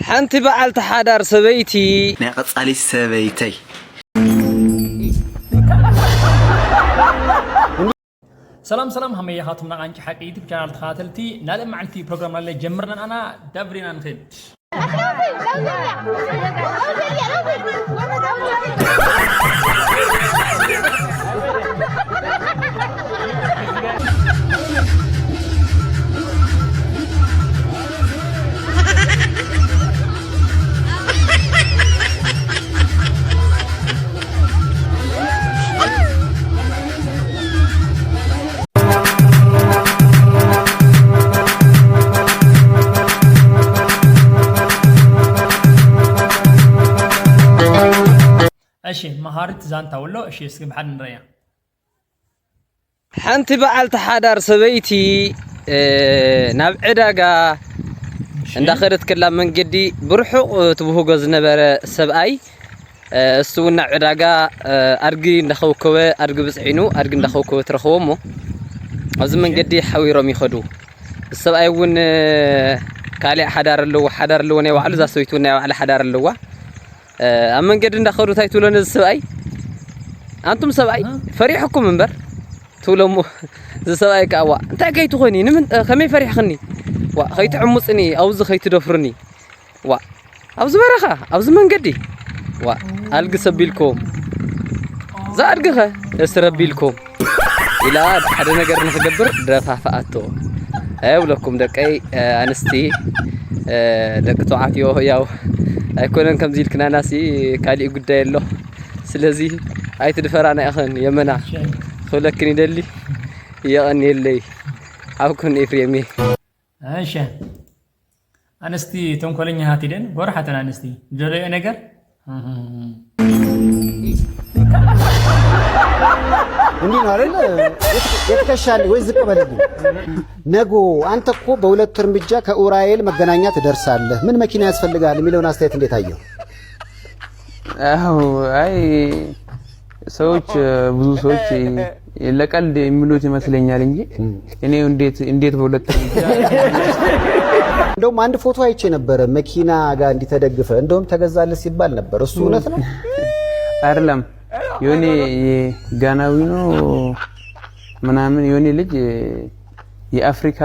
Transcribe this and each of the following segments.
ሓንቲ በዓልቲ ሓዳር ሰበይቲ። ናይ ቀጻሊ ሰበይተይ። ሰላም ሰላም ሃመይ ኢኻትም ናቓንጭ ሓቂ ዩቱብ ቻናል ተኸታተልቲ። ናልእ መዓልቲ ፕሮግራም ናለ ጀምርና ኣና ዳብሪና ንኽድ። እሺ መሃሪት ዛንታ ውሎ እሺ እስኪ ብሓድ ንረያ። ሓንቲ በዓልቲ ሓዳር ሰበይቲ ናብ ዕዳጋ እንዳኸደት ከላ መንገዲ ብርሑቕ ትብህጎ ዝነበረ ሰብኣይ እሱ እውን ናብ ዕዳጋ ኣድጊ እንዳኸውከወ ኣድጊ ብፅዒኑ ኣድጊ እንዳኸውከወ ትረኽቦ እሞ ኣብዚ መንገዲ ሓዊሮም ይኸዱ። እዚ ሰብኣይ እውን ካሊእ ሓዳር ኣለዎ ሓዳር ኣለዎ ናይ ባዕሉ እዛ ሰበይቲ እውን ናይ ባዕላ ሓዳር ኣለዋ። ኣብ መንገዲ እንዳኸዱ እንታይ ትብሎ ነዚ ሰብኣይ ኣንቱም ሰብኣይ ፈሪሕኩም እምበር ትብሎ እሞ እዚ ሰብኣይ ከዓ ዋ እንታይ ከይትኾኒ ከመይ ፈሪሕኽኒ ዋ ከይትዕሙፅኒ ኣብዚ ከይትደፍሩኒ ዋ ኣብዚ በረኻ ኣብዚ መንገዲ ዋ ኣልግስ ኣቢልኩም እዛ ኣድግኸ እስር ኣቢልኩም ኢላ ሓደ ነገር ንኽገብር ደፋፍኣቶ። ኣይብለኩም ደቀይ ኣንስቲ ደቂ ተባዕትዮ ያው ኣይኮነን ከምዚ ኢልክናናሲ ካሊእ ጉዳይ ኣሎ። ስለዚ ኣይትድፈራና ኢኽን የመና ክብለክን ይደሊ። የቐንየለይ ሓውክን ኤፍሬም እየ። እሺ ኣንስቲ ተንኮለኛታት ኢለን ጎርሓተን ኣንስቲ ዝደለዮ ነገር እንዲህ ነው አይደል? የትከሻል ወይ ዝቅ በልልኝ። ነጎ አንተ እኮ በሁለት እርምጃ ከኡራኤል መገናኛ ትደርሳለህ። ምን መኪና ያስፈልጋል የሚለውን አስተያየት እንዴት አየው? አዎ አይ ሰዎች ብዙ ሰዎች ለቀልድ የሚሉት ይመስለኛል እንጂ እኔ እንዴት እንዴት በሁለት እርምጃ እንደውም አንድ ፎቶ አይቼ ነበረ መኪና ጋር እንዲተደግፈ እንደውም ተገዛልህ ሲባል ነበር። እሱ እውነት ነው? አይደለም የሆነ የጋናዊ ነው ምናምን የሆነ ልጅ የአፍሪካ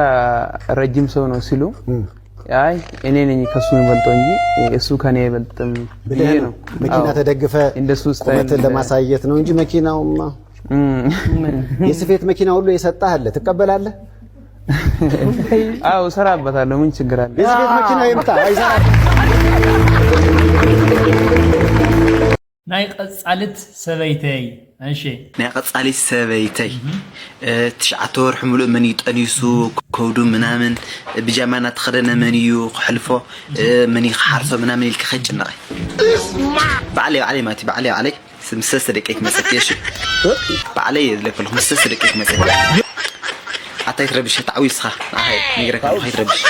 ረጅም ሰው ነው ሲሉ አይ እኔ ነኝ ከሱ የሚበልጠው እንጂ እሱ ከኔ አይበልጥም ብዬ ነው። መኪና ተደግፈ እንደሱ ስታይል ቁመትን ለማሳየት ነው እንጂ መኪናውማ የስፌት መኪና ሁሉ የሰጣህ አለ ትቀበላለህ? አዎ እሰራበታለሁ። ምን ችግር አለ? የስፌት መኪና ይምጣ አይሰራም። ናይ ቀጻልት ሰበይተይ እሺ ናይ ቀጻሊት ሰበይተይ ትሽዓተ ወርሒ ሙሉእ መን እዩ ጠኒሱ ከብዱ ምናምን ብጃማ እናተኸደነ መን እዩ ክሕልፎ መን እዩ ክሓርሶ ምናምን ኢልካ ከይጨነቐ ባዕለይ ባዕለይ ማለት እዩ ባዕለይ ባዕለይ ምስ ሰለስተ ደቂ ክመፀኪ እሺ ባዕለይ እየ ዝለክልኩ ምስ ሰለስተ ደቂ ክመፀኪ ኣታ ይትረብሽ ተዓዊስኻ ንዓኻ ነግረካ ኣለኹ ይትረብሽ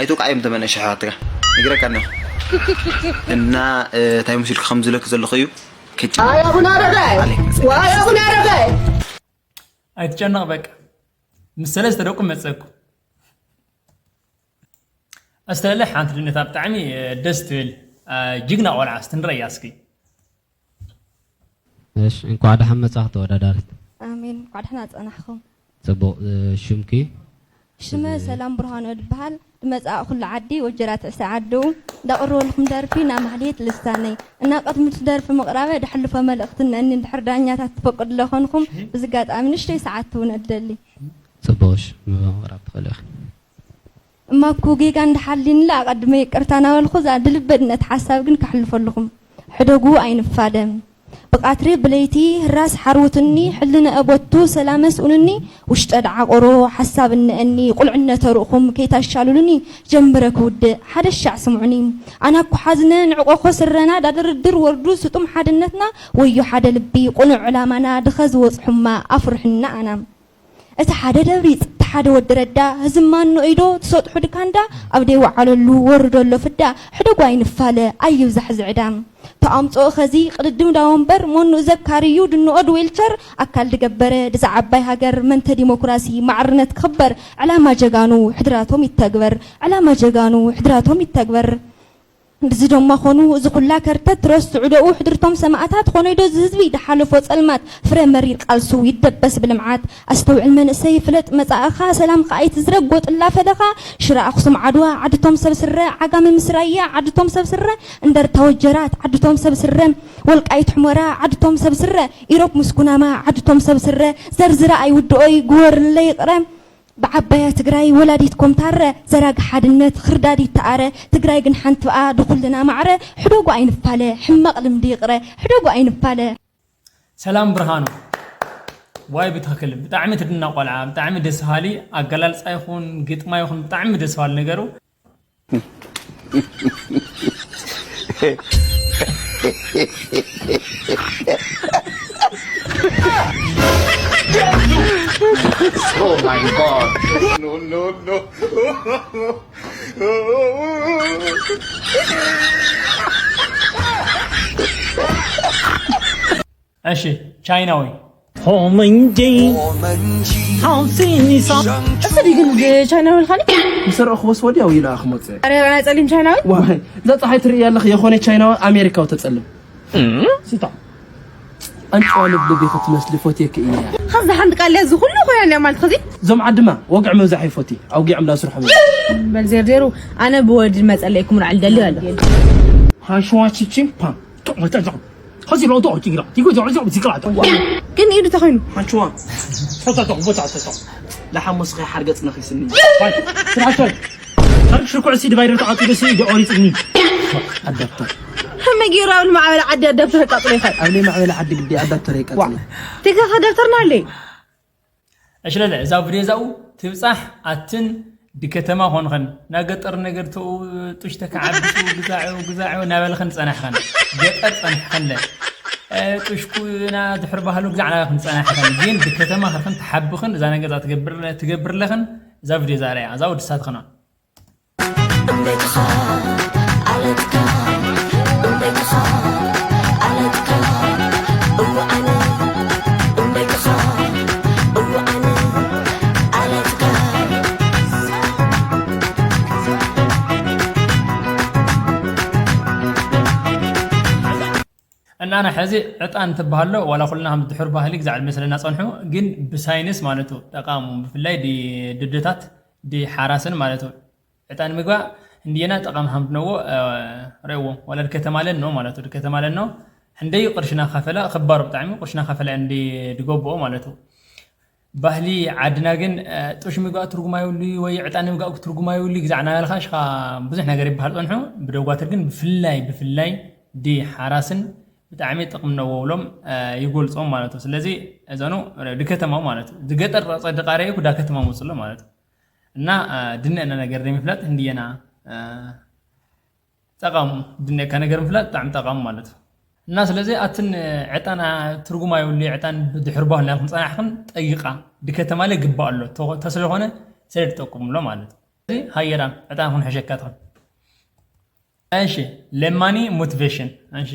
ኣይትውቃ እዮም ተመነ ሸሕ ኣትጋ ነግረካ ኣለኹ እና እንታይ መሲልኩ ከም ዝለክ ዘለኹ እዩ ክጭ ኣይ ኣቡነ ኣረጋይ ዋይ ኣቡነ ኣረጋይ ኣይትጨነቕ በቃ ምስ ሰለስተ ደቁ መፀኩ ኣስተለ ሓንቲ ድነታ ብጣዕሚ ደስ ትብል ጅግና ቆልዓ ስትንረያ እስኪ እሺ እንኳዕ ደሓን መጻእኺ ተወዳዳሪት። ኣሜን እንኳዕ ደሕና ጸናሕኹም። ጽቡቕ ሽምኪ? ሽመ ሰላም ብርሃኑ እበሃል። ዝመጻእኩሉ ዓዲ ወጀራት ዕሰ ዓዱ እንዳቕረበልኩም ደርፊ ናብ ማህሌት ልሳነይ እና ቅድሚ እቲ ደርፊ ምቕራበ ደሕልፎ መልእኽቲ እነኒ እንድሕር ዳኛታት ትፈቅዱለ ኾንኹም ብዚ ኣጋጣሚ ንእሽተይ ሰዓት እውን እደሊ። ጽቡቕ ሽመ ምቕራብ ትኽእሊ ኢኺ። እማኮ ጌጋ እንዳሓሊንለ ኣቐድመ ይቅርታ ናበልኩ እዛ ድልበድነት ሓሳብ ግን ከሕልፎ ኣለኹም ሕደጉ ኣይንፋለም ብቃትሪ ብለይቲ ህራስ ሓርውትኒ ሕልንአ ቦቱ ሰላመ ስኡንኒ ውሽጠ ደዓቆሮ ሓሳብ እነአኒ ቁልዕነተ ርኡኹም ከይታሻሉሉኒ ጀምረ ክውድእ ሓደ ሻዕ ስምዑኒ ኣነ ኣኮ ሓዝነ ንዕቆ ኮ ስረና ዳድርድር ወርዱ ስጡም ሓድነትና ወዮ ሓደ ልቢ ቁኑዕ ዕላማና ድኸ ዝወጽሑማ ኣፍርሑና ኣና እቲ ሓደ ደብሪጽ እቲ ሓደ ወዲ ረዳ ህዝማኖ ኢዶ ትሰጥሑ ድካንዳ ኣብ ደይ ወዓለሉ ወርዶ ኣሎ ፍዳ ሕደጉ ኣይንፋለ ኣይብዛሕ ዝዕዳ ተኣምጽኦ ኸዚ ቅድድም ዳ ወንበር ሞኑ ዘካርዩ ድንኦድ ዌልቸር ኣካል ድገበረ ድዛ ዓባይ ሃገር መንተ ዲሞክራሲ ማዕርነት ክኽበር ዕላማ ጀጋኑ ሕድራቶም ይተግበር ዕላማ ጀጋኑ ሕድራቶም ይተግበር ብዚ ደማ ኾኑ እዚ ኩላ ከርተት ረስዑ ደኡ ሕድርቶም ሰማእታት ኾነ ዶ እዚ ህዝቢ ድሓለፎ ጸልማት ፍረ መሪር ቃልሱ ይደበስ ብልምዓት ኣስተውዕል መንእሰይ ፍለጥ መጻእኻ ሰላም ከኣይት ዝረጎጥላ ፈለኻ ሽረ ኣኽሱም ዓድዋ ዓድቶም ሰብ ስረ ዓጋመ ምስ ራያ ዓድቶም ሰብ ስረ እንደርታ ወጀራት ዓድቶም ሰብ ስረ ወልቃይት ሕሞራ ዓድቶም ሰብ ስረ ኢሮብ ምስ ኩናማ ዓድቶም ሰብ ስረ ዘርዝረ ኣይውድኦይ ግወርለ ይቕረ ብዓባያ ትግራይ ወላዲት ኮምታረ ዘራግ ሓድነት ኽርዳዲት ተኣረ ትግራይ ግን ሓንቲ ብኣ ድኹልና ማዕረ ሕደጉ ኣይንፋለ ሕማቕ ልምዲ ይቕረ ሕደጉ ኣይንፋለ ሰላም ብርሃኑ ዋይ ብትኽክል ብጣዕሚ ትድና ቆልዓ ብጣዕሚ ደስ በሃሊ ኣገላልፃ ይኹን ግጥማ ይኹን ብጣዕሚ ደስ በሃሊ ነገሩ Oh my god. No, no, no. እሺ ቻይናዊ ሆመንጂ ሀውሲኒሳ እሱ ድዩ ግን ቻይናዊ ኢልካኒ? ዝሰረቕኽዎስ ወዲያው ኢላ ክመፅእ ኣረ ናይ ጸሊም ቻይናዊ? ዋይ እዛ ፀሓይ ትርኢ ኣለኽ የኾነ ቻይናዊ ኣሜሪካዊ ተፀልም ሲታ ኣንጭዋ ልብልብ ኢኺ ትመስሊ ፎትየኪ እየ ኸዚ ሓንቲ ቃል እዚ ኩሉ ኮይና እያ ማለት ኸዚ እዞም ዓድማ ወግዒ ምብዛሕ ይፈትዩ ኣውጊዖም ዳስርሖም እዮም በል ዜር ዜሩ ኣነ ብወዲ መጸለይኩም ርዓል ደሊ ኣሎ ሃሽዋ ቺቺን ፓም ጦ ጦ ጦ ኸዚ ሎ ጦ ቲግራ ቲጎ ዞ ዞ ዚግራ ጦ ግን ኢዱ ተኾይኑ ሃሽዋ ጦ ጦ ጦ ቦታ ጦ ጦ ለሓሙስ ኸ ሓርገጽ ነኺስኒ ስራሽ ታሪክ ሽኩዕ ሲ ዲቫይደር ተዓጺዱ ሲ ዲኦሪጽኒ ኣዳፕተር ከመይ ገይሩ ኣብ ልማዕበለ ዓዲ ኣዳፕተር ኣቃጽሎ ይኽእል ኣብ ልማዕበለ ዓዲ ግዲ ኣዳፕተር የቃጽሎ ቴካ ከዳፕተርና ኣለይ እሽለለ እዛ ቪድዮ ዛኡ ትብጻሕ ኣትን ድከተማ ኾንኸን ናገጠር ነገር ተኡ ጡሽ ተከዓብሱ ግዛዑ ግዛዑ ናበልኽን ጸናሕኸን ገጠር ጸናሕኸንለ ጡሽኩና ድሕር ባህሉ ግዛዕ ናበልኽን ጸናሕኸን ግን ብከተማ ኸርኽን ተሓብኽን እዛ ነገር ዛ ትገብርለኽን እዛ ቪድዮ ዛረያ እዛ ወድሳትኽና እምበይትኻ ኣለትካ እምበይትኻ ኣለትካ እወ ኣነ እምበይትኻ እወ ኣነ ኣለትካ እናና ሕዚ ዕጣን ትበሃሎ ዋላ ኩልና ከም ድሕር ባህሊ ግዛዕ መስለና ጸንሑ ግን ብሳይንስ ማለቱ ጠቃሙ ብፍላይ ድደታት ድሓራስን ማለቱ ዕጣን ምግባእ እንድየና ጠቃሚ ከም ድነዎ ረእዎ ዋላ ድከተማ ለኖ ማለቱ ድከተማ ለኖ ሕንደይ ቅርሽና ካፈላ ክባሩ ብጣዕሚ ቅርሽና ካፈላ እንዲ ድገብኦ ማለቱ ባህሊ ዓድና ግን ጡሽ ምግባእ ትርጉም ኣይብሉ ወይ ዕጣን ምግባእ ትርጉም ኣይብሉ ግዛዕ ናበልካ ሽኻ ብዙሕ ነገር ይበሃል ጸንሑ ብደጓትር ግን ብፍላይ ብፍላይ ዲ ሓራስን ብጣዕሚ ጥቕሚ ነዎ ብሎም ይገልጾም ማለት እዩ ስለዚ እዘኑ ድከተማው ማለት እዩ ዝገጠር ጸድቃ ረእኩ ዳ ከተማ መፅሎ ማለት እዩ እና ድነና ነገር ንምፍላጥ እንድየና ጠቃሙ ድነካ ነገር ምፍላጥ ብጣዕሚ ጠቃሙ ማለት እዩ እና ስለዚ ኣትን ዕጣን ትርጉም ኣይብሉ ዕጣን ብድሕር ባህልና ክንፀናሕክን ጠይቃ ድከተማለ ግባእ ኣሎ ተስለኾነ ስለ ድጠቁምሎ ማለት እዩ ሃየራም ዕጣን ክንሕሸካ ትኽን እሺ ለማኒ ሞቲቬሽን እሺ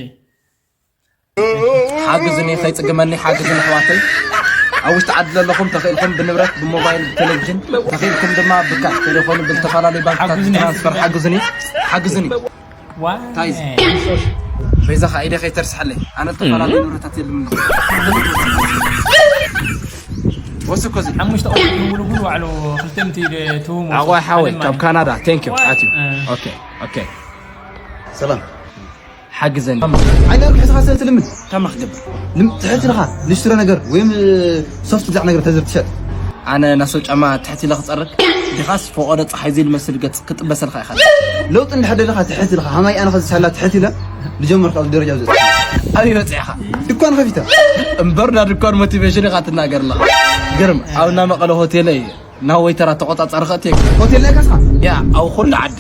ሓግዙኒ ከይፅግመኒ ሓግዙኒ ኣሕዋተይ ኣብ ውሽጢ ዓዲ ዘለኹም ተኽእልኩም ብንብረት ብሞባይል ብቴሌቪዥን ተኽእልኩም ድማ ብካሽ ተሌፎን ብዝተፈላለዩ ባንክታት ትራንስፈር ሓግዙኒ ሓግዙኒ እንታይ በይዛኻ ኢደ ከይተርስሐለይ ኣነ ዝተፈላለዩ ንብረታት የልምኒ ወስኮ እዚ ሓሙሽተ ቁልፊ ሙሉ ሙሉ ባዕሉ ክልተ ምእቲ ትህቡ ኣቋይ ሓወይ ካብ ካናዳ ቴንክ ዩ ኣትዩ ኦኬ ኦኬ ሰላም ሓግዘኒ ዓይነ ርግሒ ስኻ ስለ ትልምን ካማ ክገብር ትሕት ኢልኻ ሊስትሮ ነገር ወይም ሶፍት ብዛዕ ነገር ተዝር ትሸጥ ኣነ ናሶ ጫማ ትሕት ኢለ ክፀርግ ዲኻስ ፈቆዶ ፀሓይ ዘይልመስል ገፅ ክጥበሰልካ ኢኻ ለውጥ እንድሕር ደለኻ ትሕት ኢልኻ ሃማይ ኣነ ከዚ ሳላ ትሕት ኢለ ልጀመር ካብ ደረጃ ዘ ኣበይ በፂዕኻ ድኳን ከፊተ እምበር ዳ ድኳን ሞቲቬሽን ኢኻ ትናገር ኣለኻ ግርም ኣብ እና መቐለ ሆቴለ እዩ ናብ ወይተራ ተቆፃፃሪ ከእትየካ ሆቴል ናይ ካስኻ ያ ኣብ ኩሉ ዓዲ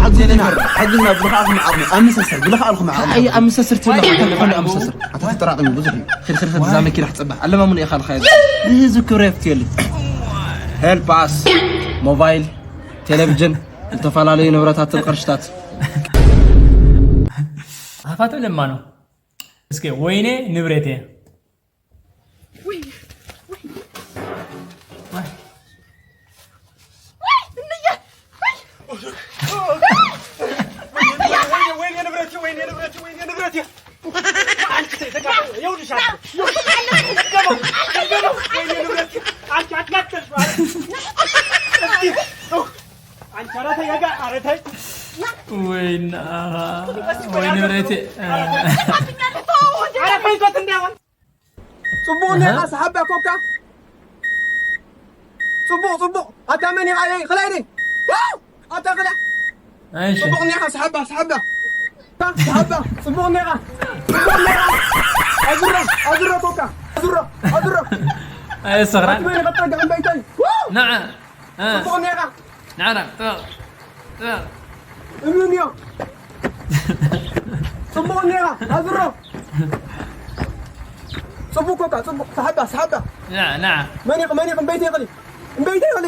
ሓግዝና ብልኽኣልኩም ዓቕሚ ኣምሰስር ብልኽኣልኩም ዓቕሚ ኣምሰስር ትብላ ኩሉ ኣምሰስር ኣታ ተጠራቕሚ ብዙሕ እዩ ክልክልክል እዛ መኪና ክፀባሕ ኣለማሙን ኢኻ ልኻዮ ንህዝቢ ክብሪ የፍትየሉ ሄልፕ ኣስ ሞባይል ቴሌቪዥን ዝተፈላለዩ ንብረታትን ቅርሽታት ሃፋትም ለማ ነው እስኪ ወይኔ ንብረቴ ይኸውልሽ፣ አንቺ፣ ይኸውልሽ፣ አልገባም፣ አልገባም። ወይኔ ንብረቴ፣ አንቺ አትናገርሽ ማለት ነው። እስኪ፣ ኡፍ፣ አንቺ፣ ኧረ ተይ፣ ኧረ ተይ። ወይ ና-፣ ወይ ንብረቴ። ኧረ ተይ፣ ተው፣ ኧረ ተይ፣ ተው፣ እንዳይሆን። ጽቡቕ እኔ ኣሃ። ኣስሓባ ኮካ። ጽቡቕ፣ ጽቡቕ። ኣታ መን ኢኻ? ኣይ፣ ኽላይ ደይ። ዋው! ኣታ ኽላ። እሺ። ጽቡቕ እኔኻ፣ ኣስሓባ፣ ኣስሓባ። ኣታ፣ ኣስሓባ፣ ጽቡቕ እኔኻ። ጽቡቕ እኔኻ። ኣዙሮ፣ ኣዙሮ ኮካ። ኣዙሮ፣ ኣዙሮ። ኣይ፣ ሰኽራን። ኣቲ መን ኢኻ? ጠጋ እምበይተይ። ዋው! ንዓ። እ። ጽቡቕ እኔኻ። ንዓ፣ ንዓ። ጥበቕ። ጥበቕ። እምንዮ። ጽቡቕ እኒኻ፣ ኣዝሮ። ጽቡቕ ኮካ፣ ጽቡቕ። ሰሓባ፣ ሰሓባ። ና፣ ና። መን ኢኽ፣ መን ኢኽ? እምበይቲ ይኽሊ። እምበይቲ ይኽሊ።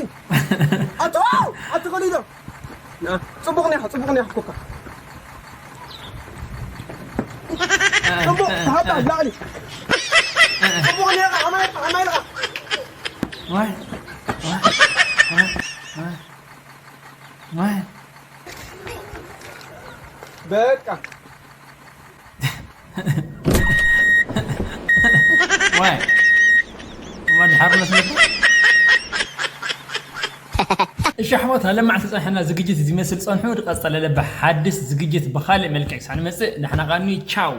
ኣቶ፣ ኣቶ ኸሊሎ። ና፣ ጽቡቕ እኒኻ፣ ጽቡቕ እኒኻ ኮካ። ጽቡቕ፣ ሰሓባ፣ ላዕሊ። ጽቡቕ እኒኻ፣ ኣማይ፣ ኣማይ ኢኻ። ዋይ፣ ዋይ፣ ዋይ፣ ዋይ። ዋይ። በቃ። ዋይ። እሞ ድሓር መስለኩም? እሺ ኣሕዋት፣ ለማዕቲ ጸንሐና ዝግጅት እዚ መስል ጸንሑ። ዝቐጸለ ለበ ሓድሽ ዝግጅት ብኻልእ መልክዕ ክሳብ ንመጽእ፣ ንሕና ቃኒ ቻው።